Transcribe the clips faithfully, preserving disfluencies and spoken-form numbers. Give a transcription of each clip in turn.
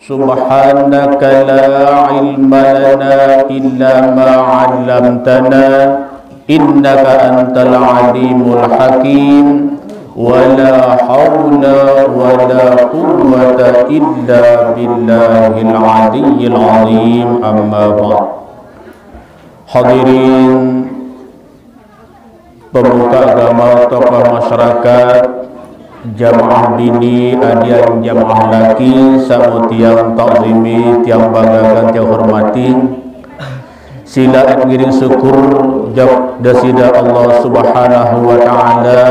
سبحانك لا علم لنا إلا ما علمتنا إنك أنت العليم الحكيم. ولا حول ولا قوة إلا بالله العلي العظيم. أما بعد. Hadirin pemuka agama, tokoh masyarakat, jamaah bini, adian jamaah laki, samo tiang takzimi, tiang banggakan, tiang hormati. Sila ngiring syukur jok dasida Allah Subhanahu wa Ta'ala,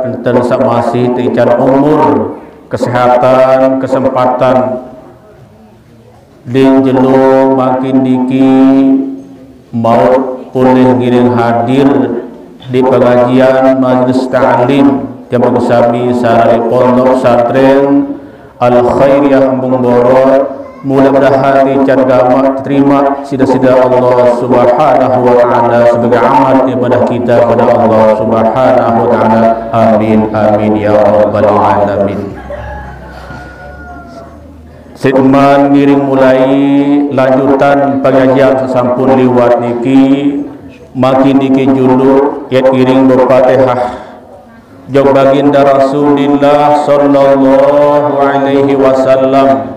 enten sak masih teican umur, kesehatan, kesempatan, di jelo mangkin niki mauq polih ngiring hadir di pengajian majelis ta'lim jamaah sami sareng pondok pesantren Al Khairiyah Embung Borot. Mudah-mudahan ican gamaq terima sida-sida Allah Subhanahu wa Ta'ala sebagai amal ibadah kita kepada Allah Subhanahu wa Ta'ala. Amin, amin, ya rabbal alamin. Sik man ngiring mulai lanjutan pengajian sesampun liwat niki, mangkin niki juluq yet ngiring befatihah jok baginda Rasulillah sallallahu alaihi wasallam.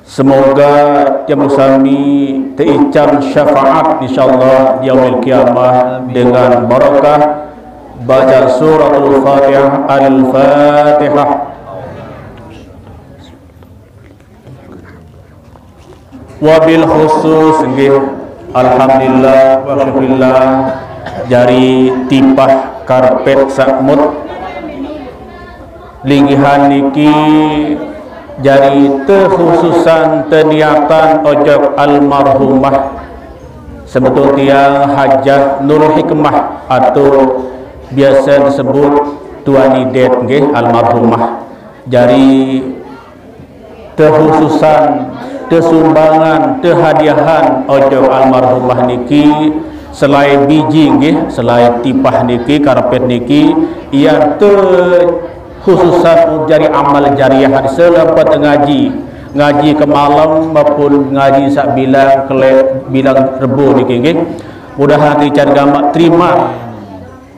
Semoga jamaah sami teican syafaat insyaallah di yaumil qiyamah dengan barakah baca suratul Fatihah. Al-Fatihah. Wabil khusus nggih, alhamdulillah wa syukurillah, jari tipah karpet saq mut linggihan niki jari tekhususan teniatan ojok almarhumah semeton tiang Hajah Nurul Hikmah atau biasa disebut Tuan Idet nggih, almarhumah. Jari tekhususan, tesumbangan, tehadiahan ojok almarhumah niki selae biji nggih, selae tipah niki, karpet niki, ian tekhususan jari amal jariah selempet ngaji, ngaji kemalem maupun ngaji saq bilang kele-, bilang Rebo niki nggih. Mudahan ican gamaq terima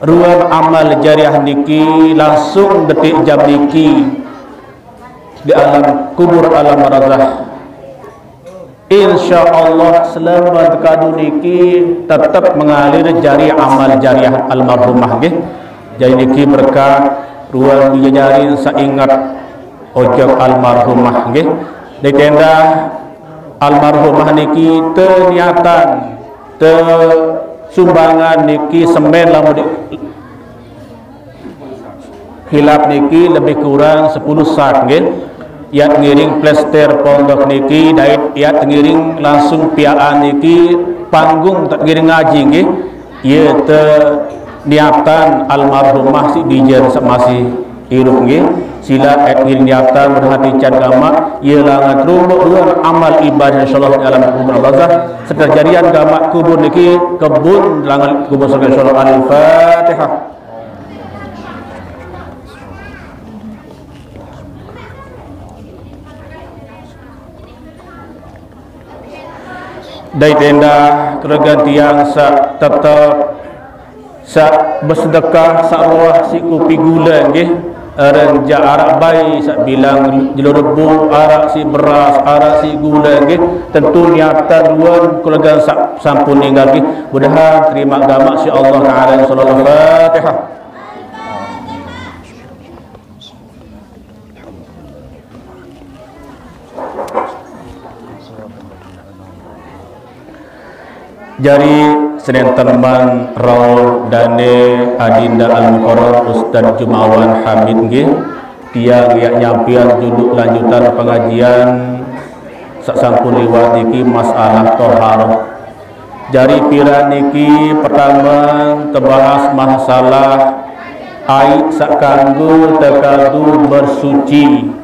ruan amal jariah niki langsung detik jam niki di alam kubur, alam barzakh. Insya Allah, selama tekadu niki tetep mengalir jari amal jariah almarhumah nggih. Jari niki berkat ruan jari saq inget ojok almarhumah nggih. Di tenda almarhumah niki teniatan, tesumbangan niki semen lamun di hilap niki lebih kurang sepuluh sak nggih. Yat ngiring plester pondok niki, dait yat ngiring langsung piaan niki, panggung tak ngiring ngaji nggih. Ye te niatan almarhumah siq bijen saq masih irup nggih. Sila et ngiring niatan berhati can gamaq, ye langan terumuk ruan amal ibadah insyaallah di alam kubur barzakh, seterjarian gamaq kubur niki kebun langan kubur surga insyaallah. Al-Fatihah. Dait endah keluarga tiang saq tetep, saq besedekah, saq roah siq kupi gule nggih, aren jaq araq bai saq bilang jelo Rebo, araq siq beras, araq siq gule nggih, tentu niatan ruan keluarga saq sampun ninggal nggih. Mudahan terimaq gamaq siq Allah Taala. Insyaallah. Al-Fatihah. Jari senenten man rauh dane Adinda Al-Mukarram Ustaz Jumawan Hamid nggih, tiang yaq nyampeang juluq lanjutan pengajian saq sampun liwat niki, masalah toharoh. Jari piran niki pertame tebahas masalah aiq saq kanggo tekadu bersuci.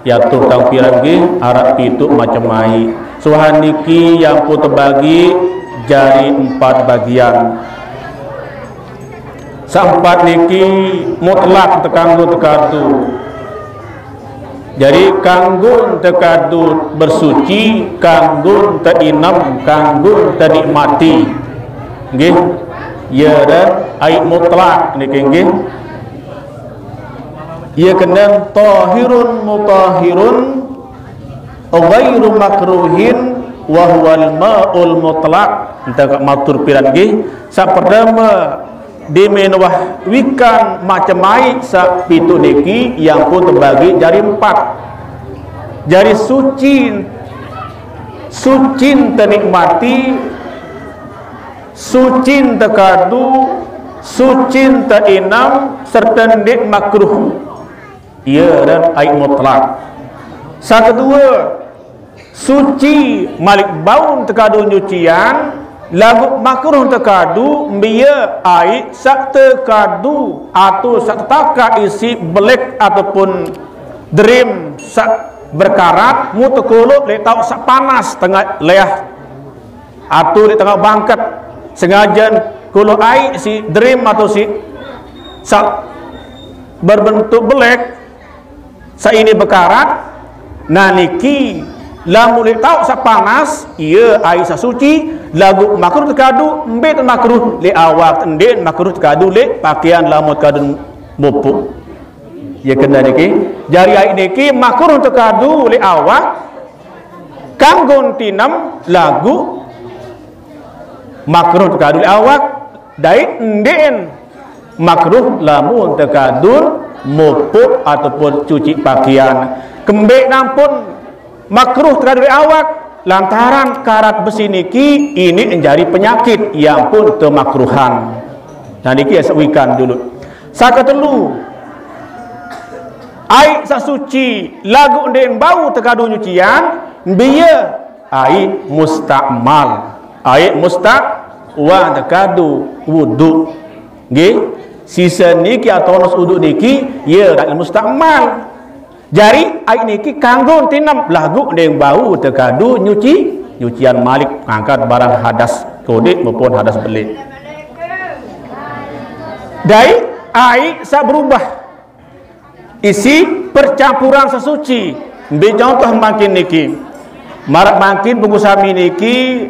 Yatur tang piran nggih, araq pituq macem aiq. Suhan niki yampu tebagi jari empat bagian. Saq empat niki mutlak tekanggo tekadu. Jadi kanggo tekadu bersuci, kanggo teinem, kanggo tenikmati. Nggih. Ya dan ai mutlak niki nggih. Ya kenen tahirun mutahirun ghairu makruhin wa huwal ma'ul mutlak. Ente matur piran nggih. Sapertama dimenwah wikan macem ai sapitu niki yang pun terbagi jadi empat. Jadi suci, suci tenikmati, suci tekadu, suci teinam serta ndik makruh. Ia dan ai mutlak. Satu dua suci malik baun tekadu nyucian, lagu makruh tekadu mbia ai sak tekadu atau sak tetaka isi belek ataupun dream sak berkarat mu tekolo lek tau sak panas tengah leah atau di tengah bangket sengaja kolo ai si dream atau si sak berbentuk belek sa ini bekarat. Nah niki lamun lek tau sa panas, ia ai sa suci, lagu makruh tekadu, mbet makruh lek awak, ndik makruh tekadu lek pakaian lamun tekadu mupuk. Ya kena niki. Jari ai niki makruh tekadu lek awak, kanggo tinem lagu makruh tekadu lek awak, dai ndik makruh lamun tekadu mupuk ataupun cuci pakaian. Kembek nampun makruh tekadu lek awak lantaran karat besi niki ini menjadi penyakit yang pun kemakruhan. Nah niki ya sewikan dulu. Sakatelu, ai sak suci lagu ndik bau tekadu nyucian, mbia ai mustakmal. Ai musta wa tekadu wudu. Nggih. Sisa niki atau nos wudu niki ya ai mustakmal. Jari ai niki kanggo tinem lagu deng bau tekadu nyuci, nyucian malik ngangkat barang hadas kodik maupun hadas belik. Dai ai sa berubah isi percampuran sesuci. Ambil contoh mangkin niki. Marak mangkin bungkusami niki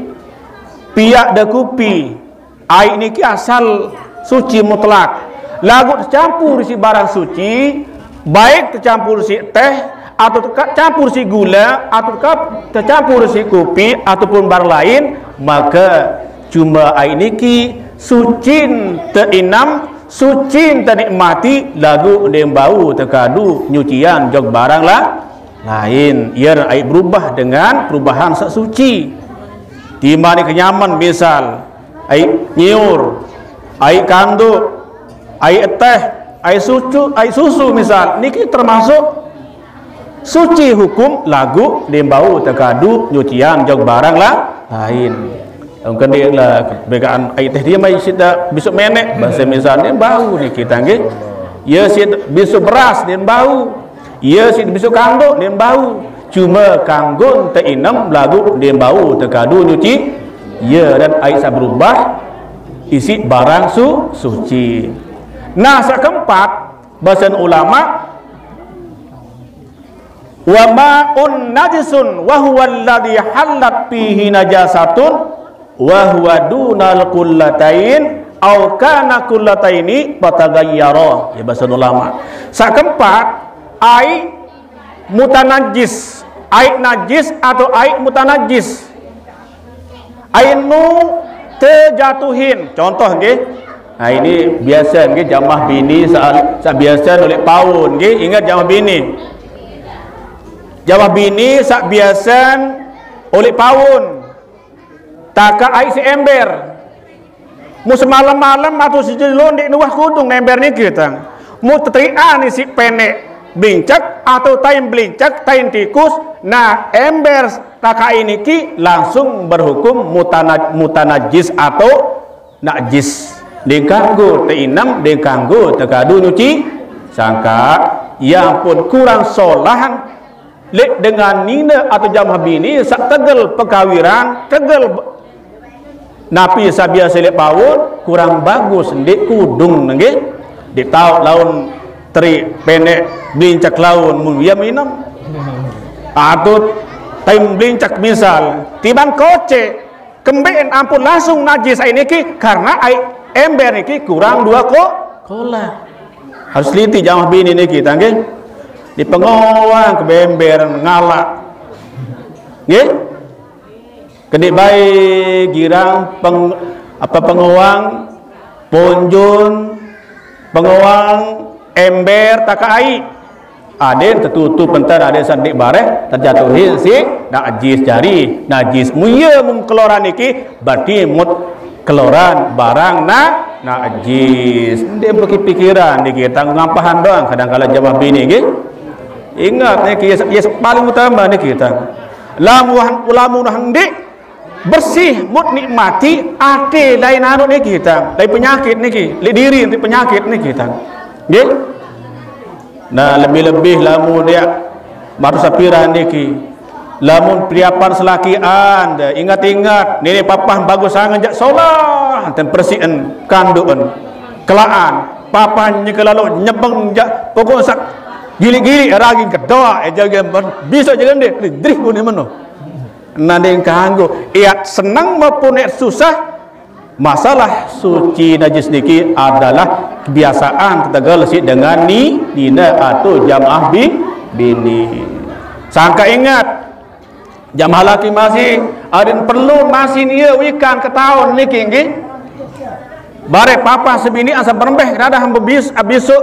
piak de kupi. Ai niki asal suci mutlak. Lagu tercampur isi barang suci, baik tercampur isi teh atau tercampur isi gula atau tercampur isi kopi ataupun barang lain, maka cuma ai niki suci teinam, suci tenikmati, lagu deng bau tekadu nyucian jog barang lah lain. Ia ai berubah dengan perubahan sak suci. Timbang ni kenyaman misal ai nyiur, ai kanduk, ai eteh, ai susu, ai susu misal niki termasuk suci hukum lagu deng bau tekadu nyucian jog barang lah lain. Mungkin dia lah begaan ai teh dia mai sida besok menek bahasa misalnya bau niki tangge. Ya sida besok beras dia bau. Ya sida besok kanduk dia bau. Cuma kanggo teinam lagu dia bau tekadu nyuci. Ya dan ai sa berubah isi barang su suci. Nah, sa keempat, bahasan ulama, wa ma'un najisun wa huwa alladhi hallat fihi najasatun wa huwa dunal kullatain au kana kullataini fatagayyara. Ya bahasa ulama. Sa keempat, ai mutanajis, ai najis atau ai mutanajis. Ainu tejatuhin. Contoh nggih. Nah, ini biasa nggih jamaah bini sa, sa biasa oleh paun nggih. Ingat jamaah bini. Jamaah bini sa biasa oleh paun. Taka ai si ember. Mu semalam-malam atau sejelo ndik nuwah kudung nember niki tang. Mu tetrian isi penek belincek atau tain belincek, tain tikus, nah ember takai niki langsung berhukum mutana, mutanajis atau najis. Deng kanggo teinam, deng kanggo tekadu nyuci. Sangka, ya ampun kurang solahan lek dengan nina atau jamaah bini sak tegel pekawiran, tegel napi sabiasa lek paun kurang bagus ndik kudung nggih. Ndik tau laun teri penek belincek laun mun ia minum. Atau taim belincak misal, tiban kocek, kembe'en ampun langsung najis ai niki karena ai ember niki kurang dua ko kolah. Harus liti jamaah bini niki, tangge. Di pengowang kebember ngalak. Nggih? Kedi bae girang peng-, apa, pengowang, ponjun, pengowang, ember, taka ai. Aden tetutup enten, aden sedik bareh terjatuhin si najis jari. Najis. Muye mung keloran niki, berarti mut keloran barang na najis. Nde berpikiran niki, tang ngampahan doang kadang kala jamaah bini nggih. Ingat niki, ya, ya paling utama niki, tang. Lamun, lamun hendik bersih, mut nikmati, ate lain anu niki, tang. Lain penyakit niki, li diri nanti penyakit niki, tang. Nggih? Nah, lebih-lebih lamun dia matu sapiran niki. Lamun priapan selakian, dah ingat-ingat, nini papah bagus sangat jak solah, enten persihen, kanduken, kelaan, papah nyeke lalu nyebeng jak pokok sak gilik-gilik ragin kedoa, eh, jaga men-, bisa jaga ndek, drih kuni meno. Nanding kanggo, iat seneng maupun iat susah, masalah suci najis niki adalah kebiasaan tetegal si dengan ni, nina atau jamaah bi-, bini. Sangka ingat, jamaah laki masih, adin perlu masih nia wikan ketaun niki, nggih. Bareh papah sebini asa berembeh, radah bebis-, abisuk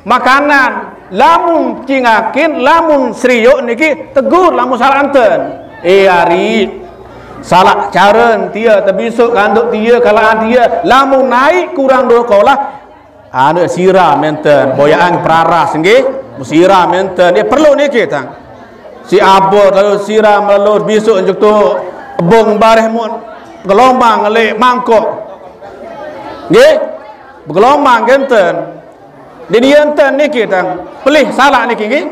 makanan. Lamun cingakin, lamun seriuk niki tegur, lamun salah enten. Eh, ari, salah caren tia, tebisuk kanduk tia, kalaan tia. Lamun naik kurang dua kolah, anu siram enten, boyaan peraras nggih, siram enten. Dia perlu niki, tang. Si abot lalu siram lalu bisuk njuk tu bong bareh mun gelombang le mangkok. Nggih? Begelombang genten. Di dia enten niki, tang. Pelih salah niki, nggih.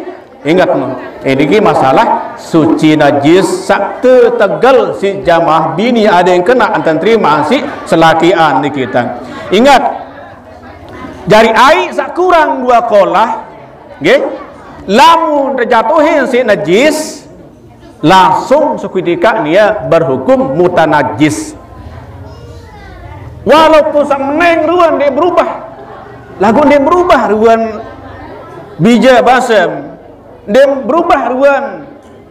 Ingat no. Eh, niki masalah suci najis sak tetegal si jamaah bini ada yang kena enten terima si selakian niki, tang. Ingat. Jari ai sak kurang dua kolah, nggih. Lamun terjatuhin si najis, langsung seketika nia berhukum mutanajis. Walaupun sak meneng ruan dia berubah, lagu dia berubah ruan bija basem, dia berubah ruan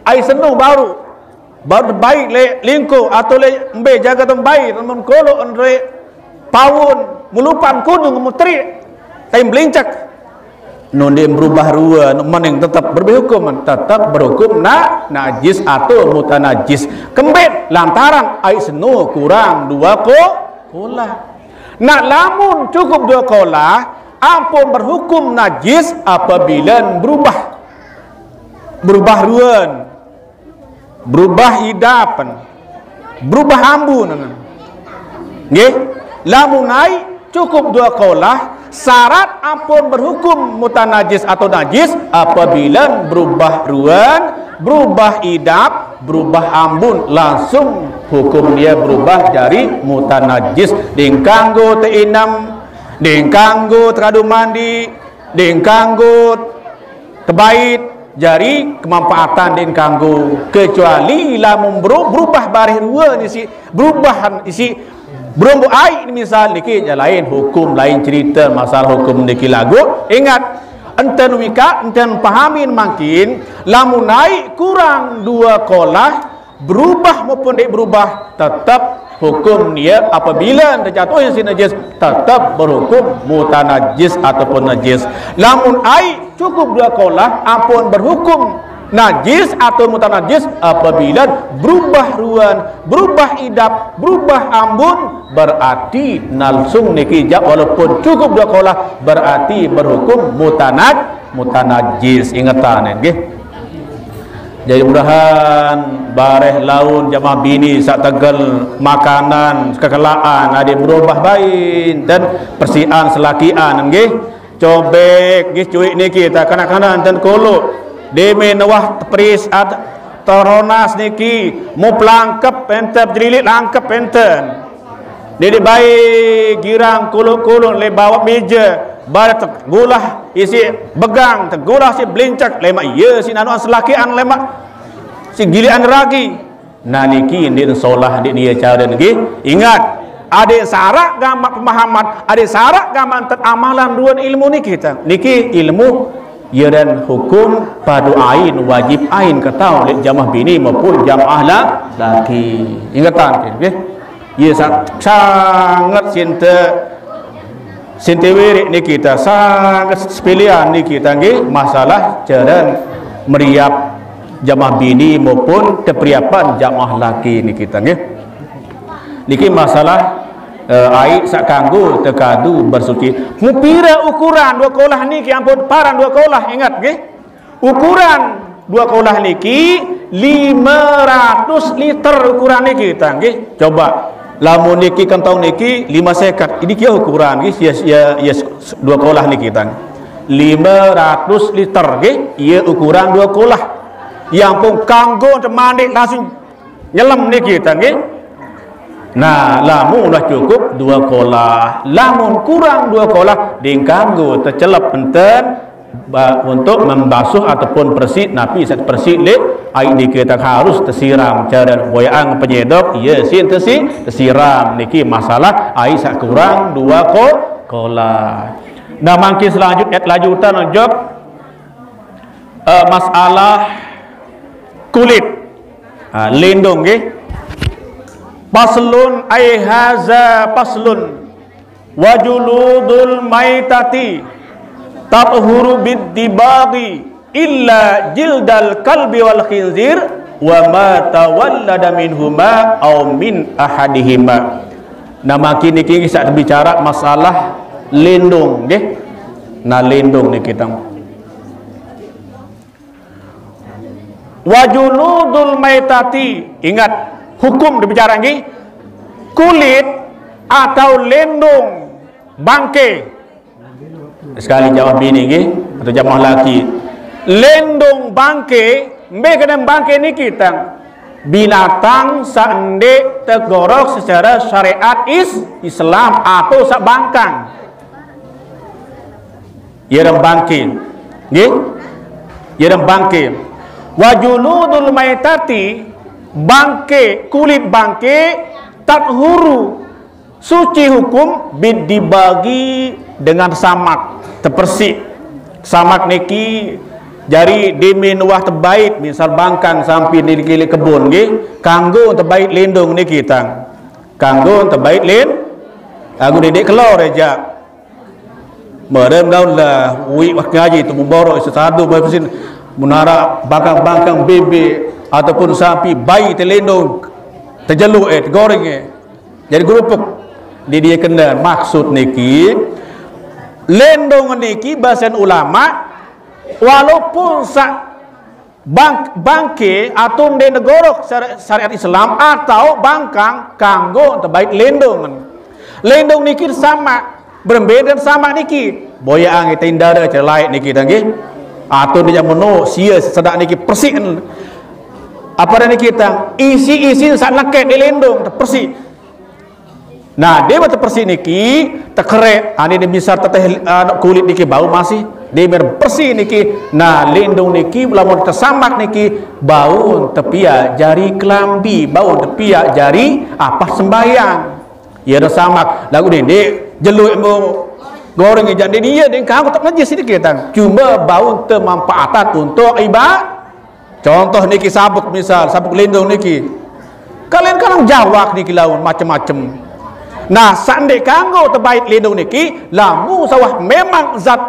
ai senu baru, baru baik le lingko atau le embe jaga tembai, namun kolo andre paun, mulupan kudung, muteri, taim belincak. Nunde berubah rua, nu meneng tetap berhukum, tetap berhukum na najis atau mutanajis. Kembet lantaran ai senu kurang dua ko-, kolah. Nak lamun cukup dua kolah, ampun berhukum najis apabila berubah. Berubah ruan. Berubah idapan. Berubah ambun. Nggih, lamun naik cukup dua kolah, syarat ampun berhukum mutanajis atau najis apabila berubah ruan, berubah idap, berubah ambun, langsung hukum dia berubah dari mutanajis. Dingkanggo teinam, dingkanggo teradu mandi, dingkanggo tebait, jari kemanfaatan din kanggo, kecuali lamun beru-, berubah bareh rua ni si, berubah isi, berumbu ai ni misal niki, ya lain hukum, lain cerita masalah hukum niki lagu. Ingat, enten wika, enten pahamin mangkin, lamun naik kurang dua kolah, berubah maupun tidak berubah, tetap hukum dia apabila terjatuh yang si najis, tetap berhukum mutanajis ataupun najis. Lamun ai cukup dua kolah, ampun berhukum najis atau mutanajis apabila berubah ruan, berubah idap, berubah ambun, berarti nalsung niki jak walaupun cukup dua kolah, berarti berhukum mutanaj-, mutanajis. Ingetan, nggih. Jadi mudahan bareh laun jamaah bini sak tegel makanan kekelaan adi berubah bain dan persian selakian nggih. Cobek nggih cuik niki tak kanak-kanak dan kolo. Deme nawah peris at toronas niki mau pelangkep enten jelilit langkep enten. Dede bae girang kolo-kolo le bawah meja. Bar tegulah isi begang, tegulah si belincek, lemak iya si nanuan selakian, lemak si gilian ragi. Nah, niki ndik solah, ndik nia cara nggih. Ingat, adik sarak gamak pemahaman, adik sarak gamak tet amalan dua ilmu niki tang. Niki ilmu ya dan hukum padu ain wajib ain ketahui oleh jamaah bini maupun jamaah la-, laki. Ingatan nggih. Ya sa-, sangat cinta Sintiwiri niki ta sangat sepilian niki ta nggih, masalah cara meriap jamaah bini maupun keperiapan jamaah laki niki ta nggih. Niki masalah, eh, ai sak kanggo tekadu bersuci. Mupira ukuran dua kolah niki ampun paran dua kolah, ingat nggih. Ukuran dua kolah niki lima ratus liter ukuran niki ta nggih. Coba lamun niki kentong niki lima seket. Ini kia ukuran nggih, ya, ya, ya, dua kolah niki ta. Lima ratus liter nggih, iya ukuran dua kolah. Yang pun kanggo temande langsung nyelem niki ta nggih. Nah, lamun udah cukup dua kolah, lamun kurang dua kolah, ding kanggo tecelep enten ba-, untuk membasuh ataupun bersih, napi sak bersih le, ai niki tak harus tesiram cara boyang penyedok, iya sin tesi-, tesiram niki masalah ai sak kurang dua ko-, kolah. Nah, mangkin selanjut, et lanjutan jok, eh, masalah kulit. Ah, lindung nggih. Paslun ai haza paslun. Wajuludul maitati tathuru bid dibagi illa jildal kalbi wal khinzir wa ma tawallada minhuma au min ahadihima. Nah, mangkin niki sak bicara masalah lindung nggih. Nah, lindung niki tang. Wajuludul maitati, ingat, hukum dibicara nggih, kulit atau lendong bangke. Sekali jamaah bini nggih, atau jamaah laki. Lendong bangke, mbe kena bangke niki tang. Binatang sa'nde tegorok secara syariat is-, Islam atau sak bangkang. Iya dan bangke. Nggih? Iya dan bangke. Wajuludul maitati, bangke, kulit bangke, tathuru, suci hukum, bid dibagi dengan samak, tepersik. Samak niki jari dimin wah tebait, misal bangkang sampai di kili kebun nggih, kanggo tebait lindung niki tang. Kanggo tebait lin-, kanggo didik kelor aja. Merem daun lah, wi wak ngaji tu muborok sesadu berpesin menara bangkang-bangkang bebek ataupun sapi bayi telendong tejeluk eh, tegoreng eh. Jadi gerupuk di dia kena maksud niki lendong niki bahasan ulama walaupun sak bang-, bangke atau nde negorok syari-, syariat Islam atau bangkang kanggo tebait lendong. Lendong niki sama, berembe dan sama niki. Boya angi tindara celai niki tanggi. Atau dia meno sia sedak niki persik. Apa dan niki tang isi-isi sak neket di lendong persik. Nah, dia batu persik niki tekerek, ane dia bisa teteh, ah, kulit niki bau masih. Dia biar bersih niki. Nah, lindung niki lamun tersamak niki bau tepia jari kelambi, bau tepia jari apa sembayang. Ya ada samak. Lagu dendek jeluk mau goreng ijak dia dia dia kau tak najis sedikit tang. Cuma bau termanfaatan untuk ibadah. Contoh niki sabuk misal, sabuk lindung niki. Kalian kan jawak niki lawan macem-macem. Nah, sande kanggo tebait lindung niki, lamu sawah memang zat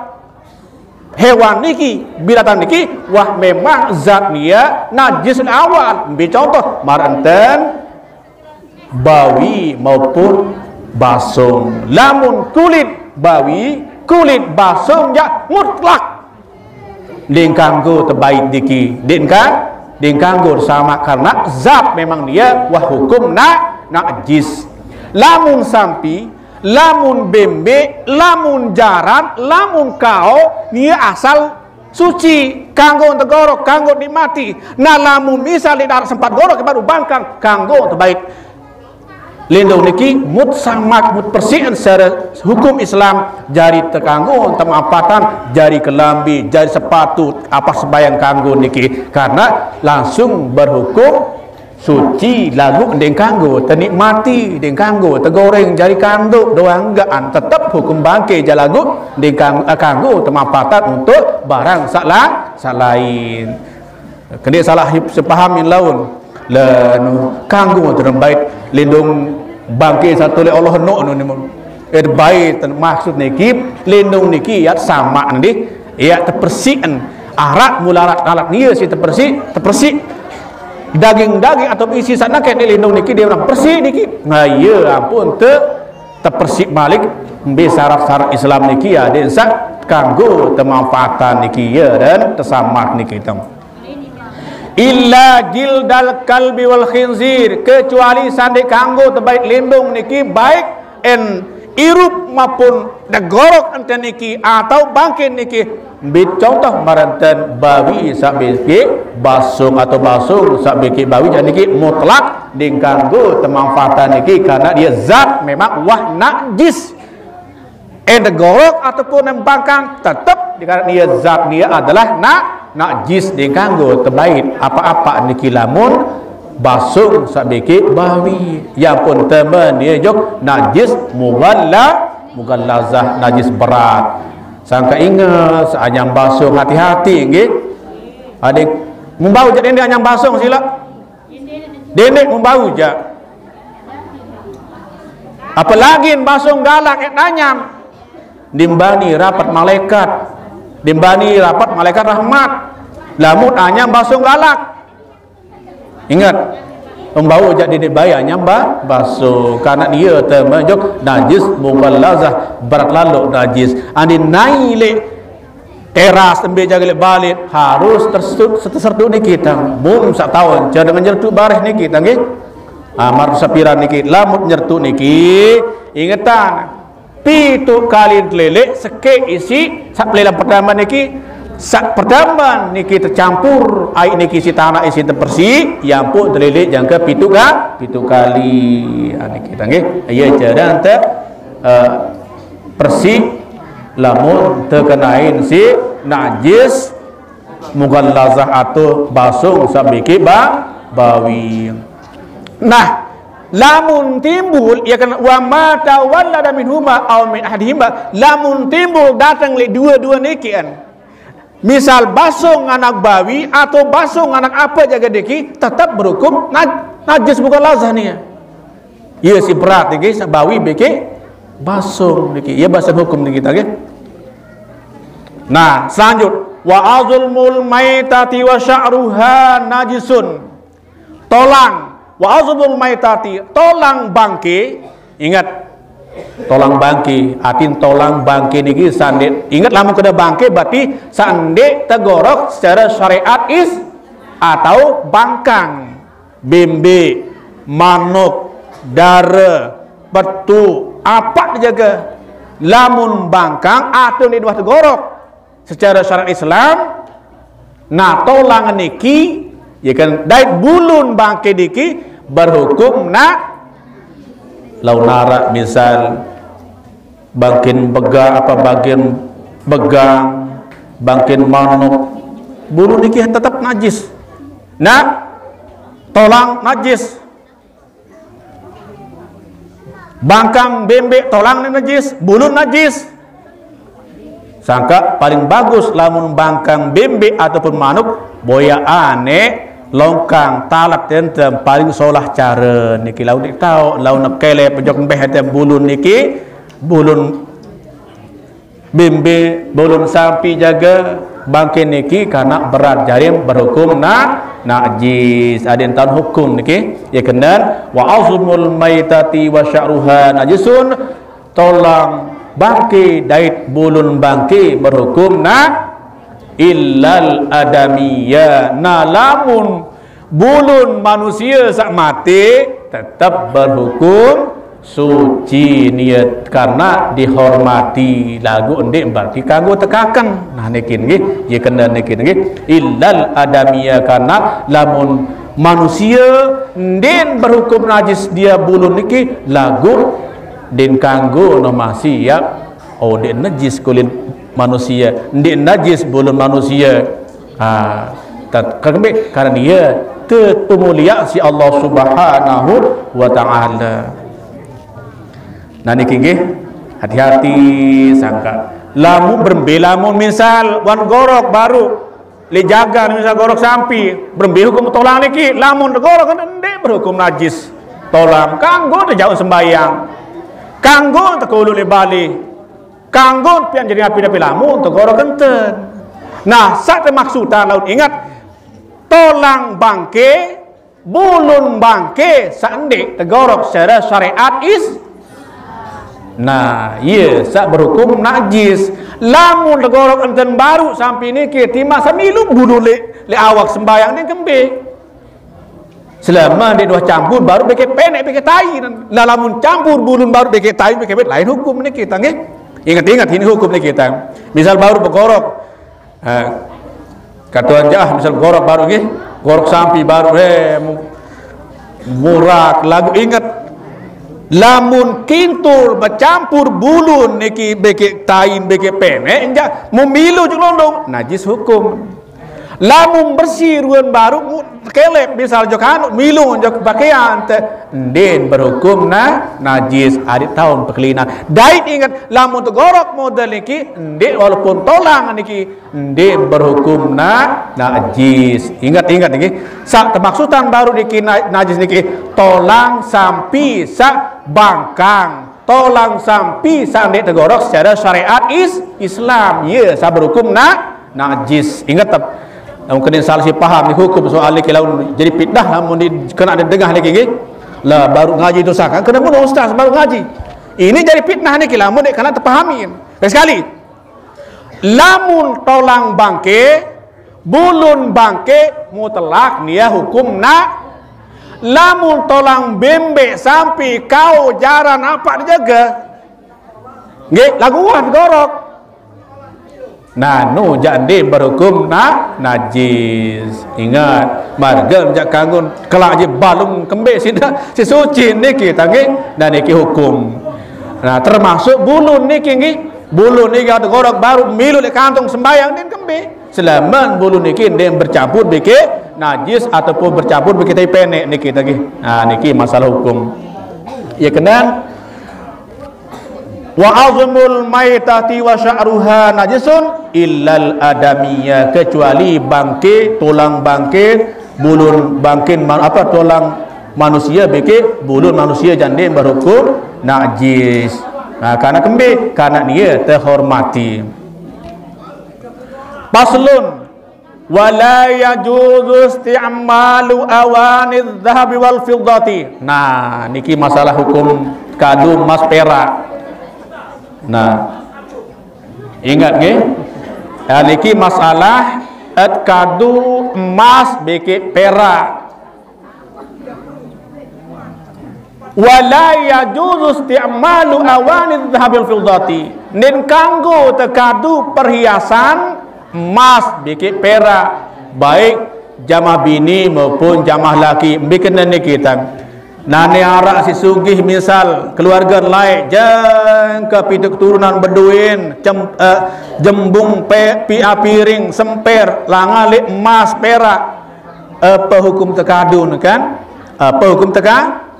hewan niki, binatang niki, wah memang zat nia najis awal. Ambil contoh, mar enten bawi maupun basung. Lamun kulit bawi, kulit basung ya mutlak. Ding kanggo tebait diki, ding kan, ding kanggo sama karena zat memang dia wah hukum nak najis. Lamun sampi, lamun bembe, lamun jaran, lamun kao, nia asal suci, kanggo tegorok, kanggo nikmati. Nah, lamun misal di darat sempat gorok baru bangkang, kanggo tebait. Lindung niki mut samak, mut persian secara hukum Islam, jari tekanggo temampatan, jari kelambi, jari sepatu, apa sembayang kanggo niki, karena langsung berhukum suci lagu nding kanggo tenikmati, nding kanggo tegoreng jari kanduk doang, enggak, tetep hukum bangke ja lagu nding kang-, eh, kanggo temampatan untuk barang sak la-, sak lain. Kena salah sepaham yang laun. Lah, nu, kanggo tu bait lindung bangke satu le Allah no nu ni. Eh, bait maksud niki, lindung niki ya sama ndi, ya tepersian. Arat mula arat alat nia si tepersi, tepersi. Daging-daging atau isi sana kene lindung niki dia orang persi niki. Nah, iya ampun te tepersi malik mbe syarat-syarat Islam niki ya, den sak kanggo temanfaatan niki ya dan tesamak niki tem. Illa jildal kalbi wal khinzir, kecuali sande kanggo tebait lindung niki baik en irup maupun degorok enten niki atau bangkin niki. Bit contoh maranten bawi sak biki basung atau basung sak biki bawi jadi niki mutlak ding kanggo temanfaatan niki karena dia zat memang wah najis. Ente gorok ataupun nembangkang tetep dikarenakan ia zat nia adalah nak najis dikanggo tebait apa-apa niki lamun basung sabiki bawi. Ya pun temen ia jok najis mughalla, mughallazah, najis berat. Sangka ingat seanyam basung hati-hati nggih. Adik membau jadi ini anyam basung sila. Dendek membau jak. Apalagi basung galak et anyam. Dimbani rapat malaikat. Dimbani rapat malaikat rahmat. Lamun anyam basung galak. Ingat, pembawa jak dini bayi anyam ba, basung. Karena dia termasuk najis mughallazah, berat lalu najis. Andi naik teras tembe jaga lek balik harus tersut tersertu niki tang. Mum sak tahun cara dengan nyertu bareh niki tang nggih. Amar sapiran niki lamut nyertu niki ingetan. Pitu kali telelek seke isi sak pelelang pertama niki sak pertama niki tercampur air niki isi tanah isi tempersi ya ampun telelek jangka pitu ka pitu kali. Ha, niki tang nggih. Ya cara ente eh, persi lamun terkenain si najis mughallazah atau basung sabiki ba bawi. Nah, lamun timbul ya kan wa ma tawallada minhuma aw min ahadihima, lamun timbul datang le dua-dua niki an. Misal basung anak bawi atau basung anak apa jaga deki tetap berhukum naj-, najis mughallazah nih ya. Iya si berat niki bawi beke basung niki. Iya basung hukum niki tadi. Nah, selanjut wa azmul maitati wa sya'ruha najisun. Tolang wa azmul maitati, tolang bangke. Ingat tolang bangke, atin tolang bangke niki sandek. Ingat lamun kena bangke berarti sandek tegorok secara syariat is atau bangkang. Bembe, manuk, dara, petu, apa dijaga. Lamun bangkang atau di dua tegorok secara syariat Islam. Nah, tolang niki ya kan dait bulun bangke niki berhukum nak laun arak misal bangkin bega apa bangkin begang bangkin manuk bulu niki tetap najis. Nah, tolang najis. Bangkang bembek tolang ni najis, bulun najis. Sangka paling bagus lamun bangkang bembek ataupun manuk boya ane longkang talat tentem paling solah cara niki laun dik tau laun kele pejok beh tem bulun niki bulun bimbi bulun sampi jaga bangke niki karena berat jarim berhukum na najis. Adin tahun hukum niki ya kenen wa azmul maitati wa sya'ruha najisun, tolang bangke dait bulun bangke berhukum na illal adamiya. Nah lamun bulun manusia sak mati tetap berhukum suci niat karena dihormati lagu endik berarti kanggo tekaken. Nah niki nggih ya kena niki nggih illal adamiya karena lamun Manusia ndeqn berhukum najis dia bulun niki, laguq ndeqn kanggo noh maksiat. Oh, ndeqn najis kulit manusia, ndeqn najis bulun manusia. Ha, tat-, kembe-, karena dia tepemulya siq Allah Subhanahu wa Ta'ala. Nah, niki nggih, hati-hati sangka. Lamun berembe, lamun misal wan gorok baruq leq jagan, misal gorok sampi, berembe hukum tolang niki? Lamun tegorok kan ndeq berhukum najis. Tolang kanggo tejaun sembahyang, kanggo tekuluq leq bale, kanggo pian jari napi-napi, lamun tegorok enten. Nah, saq temaksudan laun inget, tolang bangke, bulun bangke saq ndeq tegorok secara syariat is-, nah, ie saq berhukum najis. Lamun tegorok enten baruq sampi niki, timaq saq milu bulun leq, leq awak sembahyang, ndeq kembe. Selama ndeq duah campur baruq bekeq peneq, bekeq tai. Nah, lamun campur bulun baruq bekeq tai, bekeq lain hukum niki, ta nggih. Inget-inget ini hukum niki, ta. Misal baruq begorok, eh, katuan jaah misal gorok baruq nggih, gorok sampi baruq, he, mu-, murak, laguq inget, lamun kintul becampur bulun niki bekeq tain, bekeq peneq, enjaq mun milu juk londong, najis hukum. Lamun bersih ruen baruq mu-, kelep, misal jok anu, milu jok pakaian, te, ndeqn berhukum na-, najis, adeq taun pekelinan. Dait inget, lamun tegorok model niki, ndeq, walaupun tolang niki, ndeq berhukum na-, najis. Inget-inget niki, saq temaksudan baruq niki na-, najis niki, tolang sampi saq bangkang. Tolang sampi saq ndeq tegorok secara syariat is-, Islam, ie saq berhukum na-, najis. Inget, tep-, lamun kene salah siq paham ni hukum soal niki, lamun jari fitnah, lamun dikenaq dengah niki nggih. Lah, baruq ngaji dosa kan, kene mun ustaz baruq ngaji. Ini jari fitnah niki, lamun ndeq kenaq tepahamin. Sekali, lamun tolang bangke, bulun bangke mutlak nie hukum na. Lamun tolang bembeq sampi kao jaran apaq dijage, nggih, laguq wah digorok. Nah, nu jaq ndeq berhukum na-, najis. Inget, marge jaq kanggo kelaq je balung kembeq side, siq suci niki, ta nggih. Nah, niki hukum. Nah, termasuk bulun niki nggih. Bulun niki tegorok baruq milu leq kantong sembahyang, ndeq kembeq. Selamen bulun niki ndeq bercampur bekeq najis ataupun bercampur bekeq tai peneq niki, ta nggih. Nah, niki masalah hukum. Ie kenen, "Wa azmul maitati wa sya'ruha najisun illal adamiyah," kecuali bangke, tolang bangke, bulun bangke man-, apa, tolang manusia bekeq, bulun manusia jaq ndeq berhukum najis. Nah, karena kembeq? Karena nie tehormati. Paslun, "Wa la yajuzu isti'malu awanidz dzahabi wal fiddati." Nah, niki masalah hukum kadu emas perak. Nah, inget nggih. Nah, niki masalah et kadu emas bekeq perak. "Wa la yajuzu isti'malu awanidz dzahabi wal fiddati." Ndeqn kanggo tekadu perhiasan emas bekeq perak, baik jamaah bini maupun jamaah laki. Mbe kenen niki, ta nggih. Nane araq siq sugih, misal keluarge laeq jangke pituq keturunan bedoen cem-, eh, jembung pe-, pi-, ah, piring, semper, langan leq emas perak. Ape hukum tekadun, kan? Ape hukum teka-,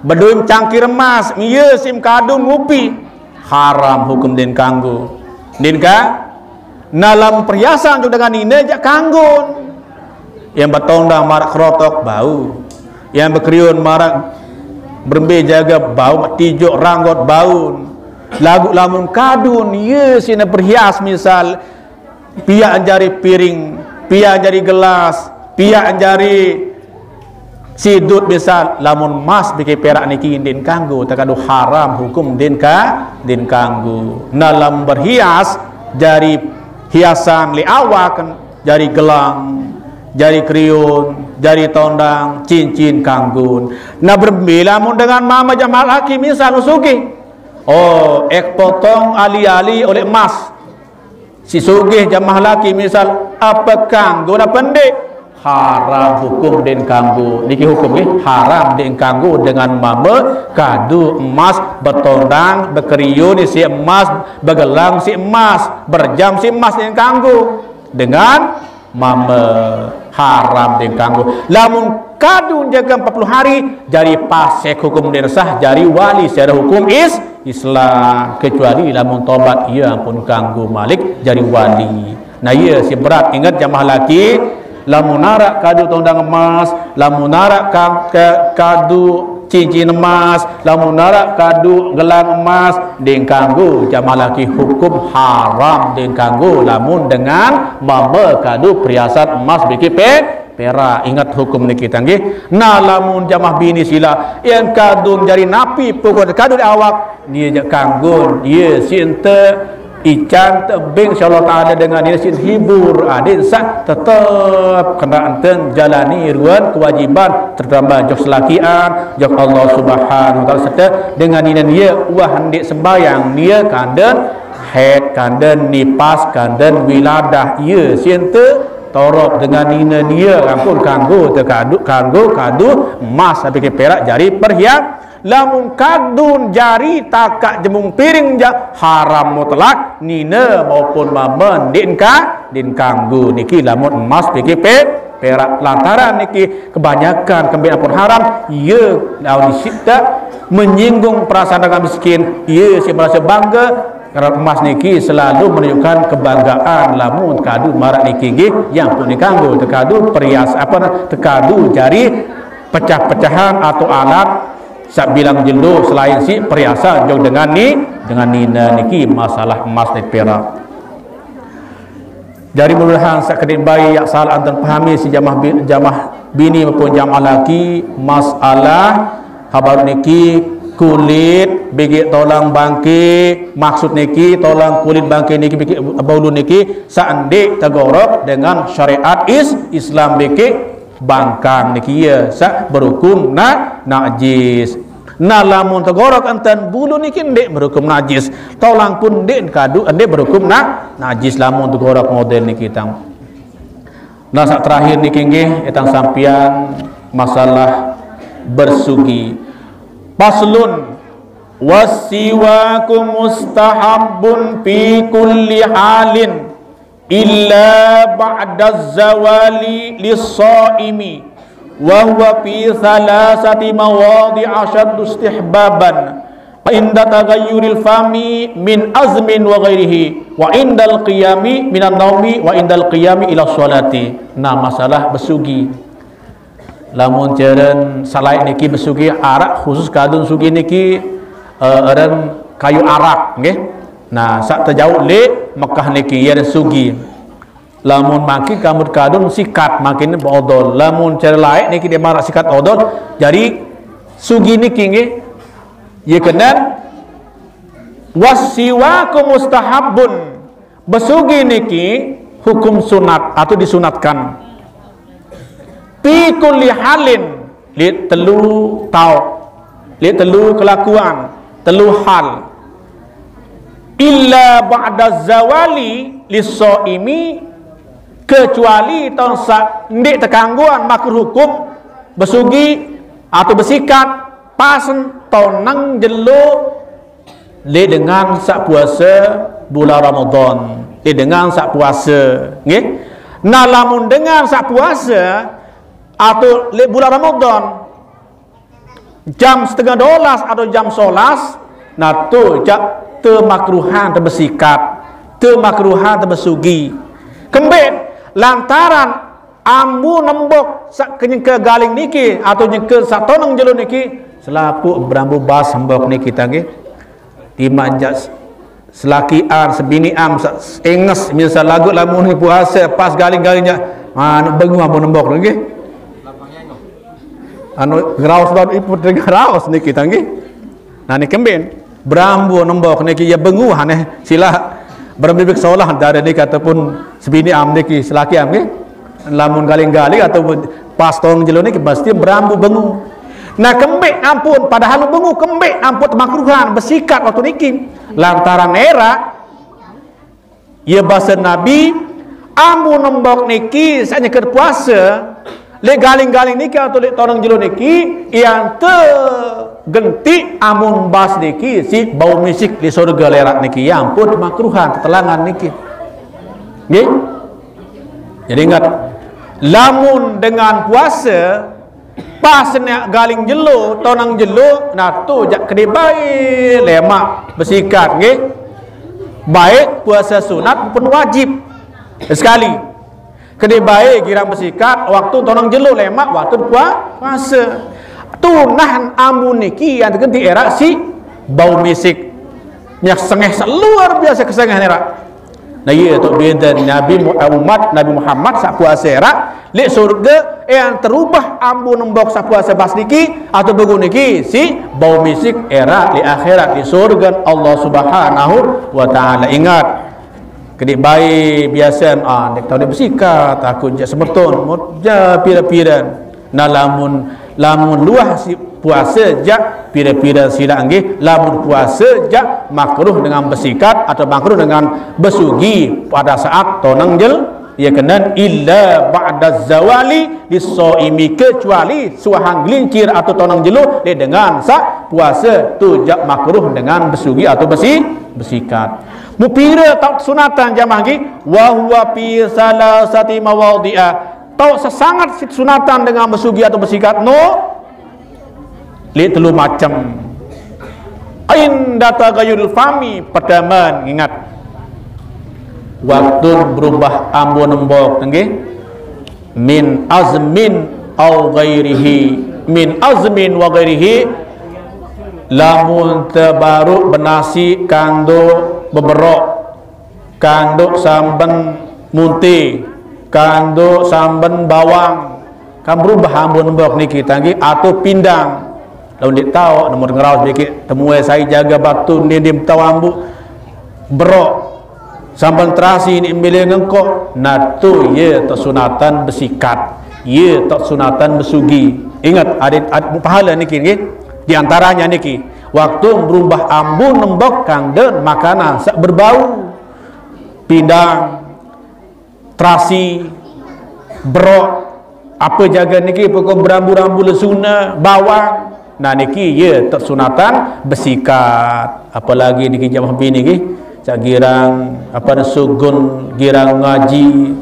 bedoen cangkir emas, ie siq kadun ngupi. Haram hukum, ndeqn kanggo. Ndeqn ka-, nah, lamun perhiasan juk dengan nine jaq kanggon. Yang betondang maraq kerotok, bau. Yang bekeriun maraq berembe jage, bau, tijuk ranggot, baun. Laguq lamun kadun, ie siq ne berhias, misal, piaq jari piring, piaq jari gelas, piaq jari sidut, misal, lamun emas bekeq perak niki ndeqn kanggo, tekadu, haram hukum, ndeqn ka-, ndeqn kanggo. Nah, lamun berhias, jari hiasan leq awak, jari gelang, jari keriun, jari tondang, cincin, kanggon. Nah, berembe lamun dengan mame jamaah laki, misal, nu sugih? Oh, eq potong ali-ali oleq emas. Siq sugih jamaah laki, misal, ape kanggon ape ndeq? Haram hukum ndeqn kanggo. Niki hukum nggih, haram ndeqn kanggo dengan mame kadu emas, betondang, bekeriun isiq emas, begelang isiq emas, berjam isiq emas, ndeqn kanggo. Dengan mame, haram ndeqn kanggo. Lamun kadu njage empat puluh hari, jari pasek hukum ndeqn sah, jari wali secara hukum is-, Islam. Kecuali lamun tobat, ie ampun kanggo malik jari wali. Nah, ie siq berat. Inget jamaah laki, lamun araq kadu tondang emas, lamun araq ka-, ka-, kadu cincin emas, lamun araq kadu gelang emas, ndeqn kanggo jamaah laki, hukum haram ndeqn kanggo lamun dengan mame kadu perhiasan emas biki pe-, perak. Inget hukum niki, tanggih. Nah, lamun jamaah bini silaq, yen kadu jari napi, pokok kadu leq awak, nie jaq kanggo, ie siq ente ican tebeng, insyaallah taala dengan nine siq hibur. Adeq saq tetep kenaq enten jalani ruen kewajiban, terutama jok selakian, jok Allah Subhanahu wa Taala, serta dengan nine nie uah ndeq sembahyang, nie kanden haid, kanden nipas, kanden wiladah, ie siq ente torop dengan nine nie ampun kanggo tekadu, kanggo kadu emas, biki perak jari perhias. Lamun kadun jari takaq jemung piring jaq, haram mutlak, nine maupun mame ndeqn ka-, ndeqn kanggo niki lamun emas biki pe-, perak. Lantaran niki kebanyakan kembeq ampun haram, ie laun isiq taq menyinggung perasaan orang miskin, ie siq merase bangge, karena emas niki selalu menunjukkan kebanggaan lamun tekadu maraq niki nggih, yang pun dikanggo tekadu perias, apa, tekadu jari pecah-pecahan atau alat saq bilang jelo selain siq periasan jok dengan ni, dengan nine niki masalah emas dait perak. Jari mudah-mudahan saq kedin bae yaq salaq anten pahami siq jamaah bi-, jamaah bini maupun jamaah laki, masalah habar niki kulit bigiq tolang bangke, maksud niki tolang kulit bangke niki bigiq bulu niki saq ndeq tegorok dengan syariat is-, Islam bigiq bangkang niki, ie saq berukum na-, najis. Nah, lamun tegorok enten bulu niki ndeq berukum najis. Tolang pun ndeq kadu, ndeq berukum na-, najis lamun tegorok model niki tang. Nah, saq terakhir niki nggih, etang sampian masalah bersugi. Paslun, wasiwaku mustahabbun fi kulli halin illa ba'da zawali lis-shaimi, wa huwa fi thalathati mawadhi' asyaddu istihbaban, inda taghayyuril fami min azmin wa ghairihi, wa indal qiyami minan naumi, wa indal qiyami ila sholati. Nah, masalah besugi. Lamun ceren salaeq niki besugi araq khusus kadun sugi niki, eh, eren kayu arak, nggih. Nah, saq tejauq leq Mekah niki, ie eren sugi. Lamun mangkin kambut kadun sikat, mangkin odol. Lamun ceren laeq niki ndeq maraq sikat odol, jari sugi niki, nggih. Ie kenen, wasiwaku mustahabbun. Besugi niki hukum sunat atau disunatkan. Fi kulli halin, leq telu taoq, leq telu kelakuan, telu hal. Illa ba'da zawali lis-shaimi, kecuali taoq saq ndeq tekanggoan makruh hukum besugi atau besikat pas toneng jelo leq dengan saq puase bulan Ramadan, leq dengan saq puase, nggih. Nah, lamun dengan saq puase atau leq bulan Ramadan, jam setengah dolas atau jam solas, nah, tu jaq temakruhan tebesikat, temakruhan tebesugi. Kembeq? Lantaran ambu nembok saq kenyengke galing niki atau nyengke saq toneng jelo niki, selapuq berambu bas embok niki, tanggih. Timaq jaq selakian, sebinian, sa-, enges, misal laguq lamun puase pas galing-galing jaq, anu, benguh ambu nembok nggih. Anu, ngeraos bau iput dengan raos niki, tanggih. Nah, niki kembeq, berambu nembok niki, ie benguh aneh, silaq berembe bik solah dare niki ataupun sebinian niki, selakian nggih. Lamun galing-galing atau pas tong jelo niki mesti berambu benguh. Nah, kembeq ampun, padahal benguh kembeq ampun temakruhan besikat waktu niki. Lantaran eraq, ie base Nabi, Ambu nembok niki saq nyeket puase, leq galing-galing niki atau leq tonang jelo niki, ian te genti amun bas niki siq bau misik leq sorge leq araq niki. Ya ampun, makruhan, tetelangan niki. Nggih? Jadi ingat, lamun dengan puase, pas neq galing jelo, tonang jelo, nah tu jaq kediq bae lemaq besikat, nggih. Baik puase sunat maupun wajib. Sekali. Kediq bae girang besikat waktu tonang jelo lemaq waktu pua-, puase. Tunah ambu niki ian te genti eraq siq bau misik. Minyak sengeh saq luar biase kesengeh eraq. Nah, iye toq bede Nabi Mu-, eh, umat Nabi Muhammad saq puase eraq leq sorge, eh, terubah ambu nembok saq puase bas niki atau begu niki siq bau misik eraq leq akhirat, leq sorgen Allah Subhanahu wa Ta'ala. Ingat, kediq bae biasen, ah, ndeq tao ndeq besikat, takut jaq semeton, mut ja pire-pire. Nah, lamun, lamun luah siq puase jaq pire-pire silaq nggih, lamun puase jaq makruh dengan besikat atau makruh dengan besugi pada saat tonang jel, ya kenen illa ba'da zawali lis-shaimi, kecuali suahang gelincir atau tonang jelo leq dengan saq puase tu jaq makruh dengan besugi atau besi-, besikat. Mupire taoq sunatan jamaah nggih, wa huwa fi salasati mawadhi'a. Taoq sesangat siq sunatan dengan besugi atau besikat no leq telu macem. Inda tagayyuril fami, pertame, ingat, waktu berubah ambu nembok, nggih, min azmin au ghairihi, min azmin wa ghairihi, lamun tebaruq benasi kando beberok, kando samben munte, kando samben bawang, kan berubah ambu nembok niki tanggi atau pindang. Lamun ndeq taoq, nemu ngeraos dikit, temue sai jaga batu, nindim tau ambu, berok, samben terasi ni milih ngengkok, nah tu ye toq sunatan besikat, ye toq sunatan besugi. Ingat, adeq, adeq pahala niki, nggih. Di antaranya niki, waktu berubah ambu nembok kanden makanan saq berbau, pindang, terasi, berok, ape jage niki, pokok berambu-rambu lesuna, bawang. Nah, niki ye toq sunatan besikat. Apalagi niki jamaah bini nggih, saq girang, ape, sugun girang ngaji.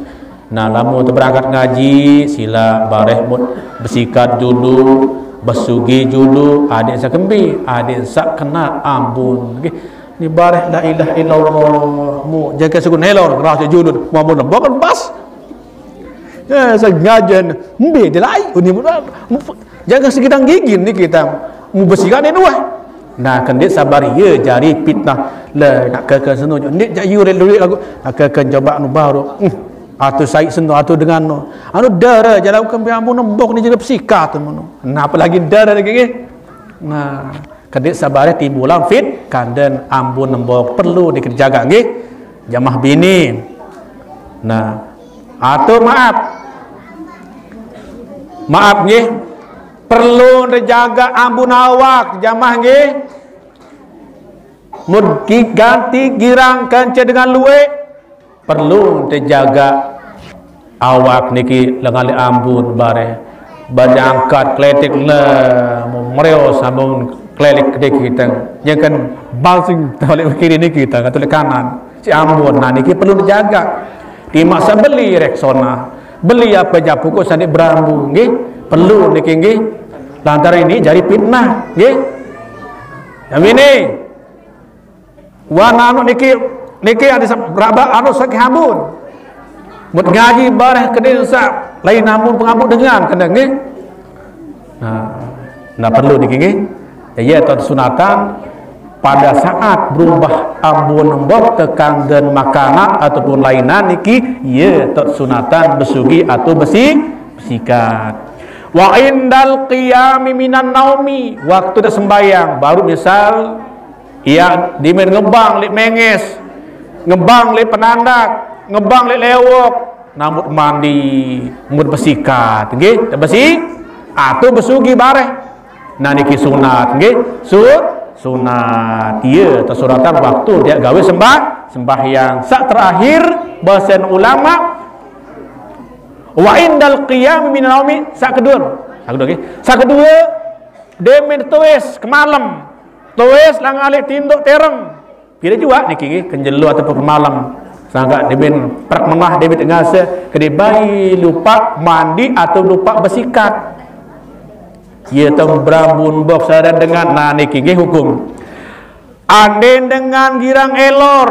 Nah, lamun teberangkat ngaji, silaq bareh mut besikat julu, besugi julu, adeq saq kembe, adeq saq kena ambun nggih. Ni bareh la ilaha illallah, mu jaga sugun nelor, rasa julun, mamun lembok kan pas. Ya, sengaja mbe delai, uni mu, mu, jaga segidang gigi ni kita, mu besikat ni dua. Nah, kendit sabar ye jari fitnah. Le, nak ke, ke senu, ndik jak yu rel duit lagu, nak ke, ke coba nu baru. Hmm. Atu sai senu, atu dengan nu. Anu dara jalan ke ambu nembok ni jaga besikat tu menu. Nah, apalagi dara lagi, nggih. Nah, kedit sabare timbulan fit, kanden ambu nembok perlu dikejaga, nggih. Jamaah bini. Nah, atur maaf. Maaf, nggih. Perlu dijaga ambu awak, jamaah, nggih. Mun ki-, ganti girang kance dengan lueq, perlu tejaga awak niki lengan leq ambun bareh. Bejangkat kletik le, mereo sambung klelik dikit teng. Jangan basing tau leq kiri niki teng, atau leq kanan. Si ambun, nah niki perlu dijaga. Timaq saq beli Rexona, beli ape japuq kok sandik berambu, nggih. Perlu niki, nggih. Lantaran ini jari fitnah, nggih. Yang ini, wan anu niki, niki ade sa-, berabak anu sakit ambun. Mut ngaji bareh kedin saq lain ambun pengambu dengan kena, nggih. Nah, nah perlu niki, nggih. Ye toq sunatan pada saat berubah ambun nembok ke kanggen makanan ataupun lainan niki, ye toq sunatan besugi atau besi-, besikat. Wa indal qiyami minan naumi, waktu dak sembahyang, baru misal Iya, dimen ngebang leq menges, ngebang leq penandak, ngebang leq lewok, namut mandi, mut besikat, nggih, tebesi, atau besugi bareh. Nah, niki sunat, nggih, su-, sunat. Iya, tesunatan waktu dia gawe sembah-, sembahyang. Saq terakhir, basen ulama, Wa indal qiyam min naumi, sak kedua. Sak kedua, nggih. Sak kedua, demen tuis kemalem. Tuis la ngalih tinduk terem. Pira juga niki, nggih, kenjelo ataupun kemalem. Sangka demen prak menah demen ngase, kedibai lupa mandi atau lupa bersikat. Ye tem berambun bok sadan dengan, nah, niki, nggih, hukum. Anden dengan girang elor,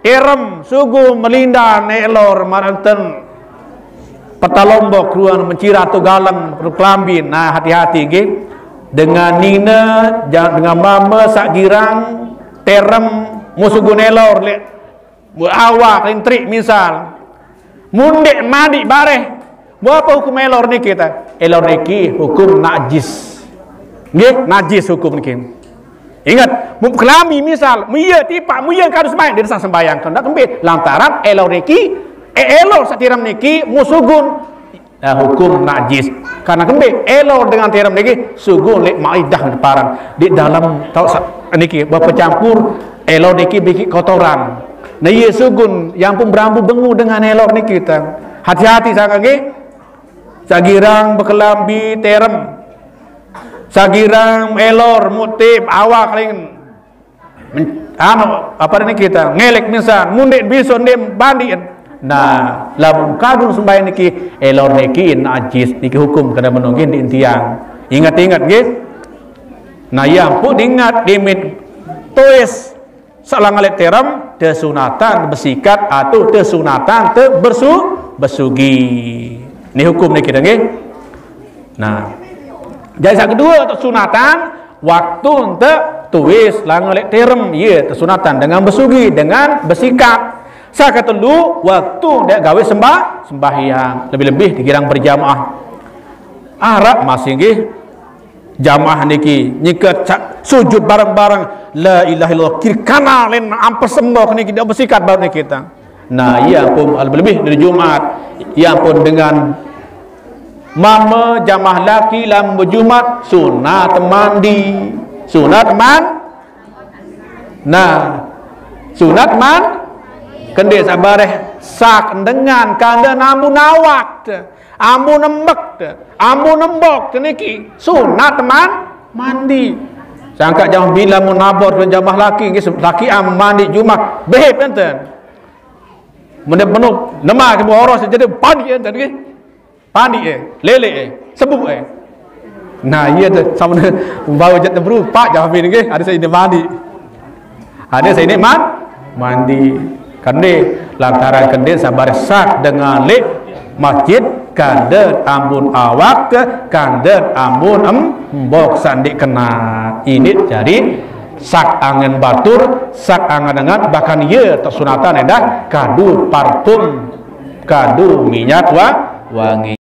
terem, sugu melindan elor, maranten peta lombok ruan mencira tu galang perlu kelambin. Nah, hati-hati, nggih. Dengan nina, jangan dengan mama sak girang terem, musugun elor, lek. Mu awak lintrik misal. Mundek mandi bareh. Mu apa hukum elor niki ta? Elor niki hukum najis. Nggih, najis hukum niki. Ingat, mu kelami misal, mu iya tipak, mu iya kadus main, dia sah sembayang. Kau ndak kembe, lantaran elor niki, eh, elor satiram niki, musugun. Nah, hukum najis. Karena kembe, elor dengan terem niki, sugun lek maidah deparan. Di dalam tau sa-, niki, berpecampur, elor niki bikin kotoran. Nah, iya sugun, yang pun berambu bengu dengan elor niki ta. Hati-hati sangka, nggih. Sagirang bekelambi terem. Sagirang elor mutip awak lain. Men-, anu, apa ini kita? Ngelek misal, mundek biso ndek bandian. Nah, lamun kadun sembahyang niki, elor niki najis, niki hukum kena menunggu di intiang. Ingat-ingat, nggih. Nah, ya ampun, ingat, dimit tuis salah ngalek terem, tesunatan bersikat atau tesunatan te bersu-, bersugi. Ini hukum niki, nggih. Nah, jadi sak kedua tu sunatan, waktu ente tuis la ngalek terem, ya, tesunatan dengan bersugi, dengan bersikat. Sak ketelu, waktu dia gawe sembah, sembahyang, lebih-lebih digirang berjamaah. Arab masih, nggih, jamaah niki nyikat ca-, sujud bareng-bareng, la ilaha illallah, kiri kanan len amper sembok niki, dia bersikat baru niki ta. Nah, ya ampun, lebih-lebih dari Jumat. Ya ampun, dengan mama jamaah laki lam berjumat, sunat mandi. Sunat man-, nah, sunat man-, kende sabareh sak dengan kanda nambu nawak te, ambu nembek te, ambu nembok te niki, sunat man-, mandi. Sangka jamaah bila mun nabor dan jamaah laki, nggih, laki am mandi Jumat, behep enten. Mende penuh, nema ke boros jadi pandi enten, nggih. Pandi, eh, lele, eh, sebuk, eh. Nah, iya tu, sama ni, bau jat beru, pak jamaah nggih, ada saya ini mandi. Ada saya ini man-, mandi. Kende, lantaran kende sabar sak dengan lek masjid, kande ambun awak, kande ambun em-, embok sandik kena. Ini jadi sak angen batur, sak angen dengan, bahkan ye tersunatan endah kadu parfum, kadu minyak wa-, wangi.